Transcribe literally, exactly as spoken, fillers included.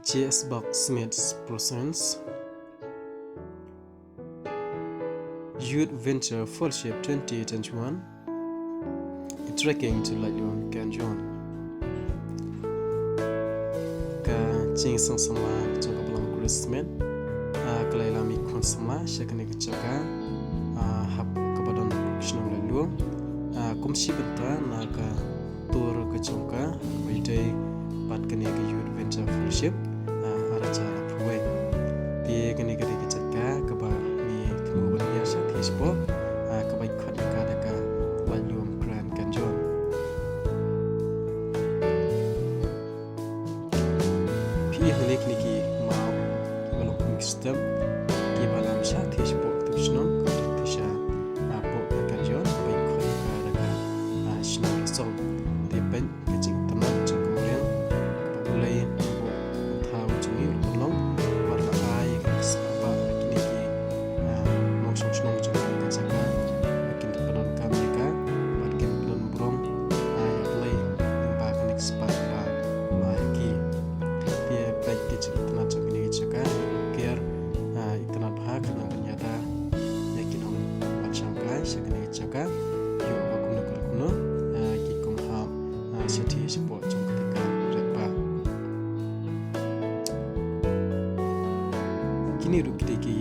J S Buck Smith presents Youth Venture Fellowship twenty twenty-one, a trekking to Laitluam Kanjong. Ka jingsang samla jong ka Balang Chris Smith, ah, ka la ïalam ïa ki khun samla sha kane ka jaka, ah, hap kaba don ha shnong Laitluam, ah, kum shi bynta na ka tur ka jong ka, kaba ïadei bad kane ka Youth Venture Fellowship, ah, ar hajar arphew wei. Te kane ka dei ka jaka kaba ngi thmu ban ïa sha thiah shapoh, ah, kaba khot ïa ka da ka Laitluam Grand Kanjong. Phi i hangne kine ki maw kiba long kum ki step kiba lam sha thiah shapoh ka shnong, ka sha, ah, poh ka Kanjong, kaba khot ïa ka da ka, ah, shnong Lasong. Te peit ka jingitynnad jong ka mariang kaba U Blei u pynthaw jong ngi, u pynlong, bad la ai ka spah ba kine ki, ah, nongshong shnong jong ka jaka ba kin pyndonkam ïa ka, bad kin pyndonkam burom, ah, ïa U Blei, lyngba kane ka spah ba u ai ïa ki. Te peit ka jingitynnad jong kine ki jaka, ïa ka ker, ah, itynnad bha ka nang ban ïada ïa ki nongwan shangkai sha kane ka jaka, ïoh ba kumno kumno, ah, ki kum hap, ah, sha thiah shapoh jong kata ka riat ba. Kine ruh ki dei ki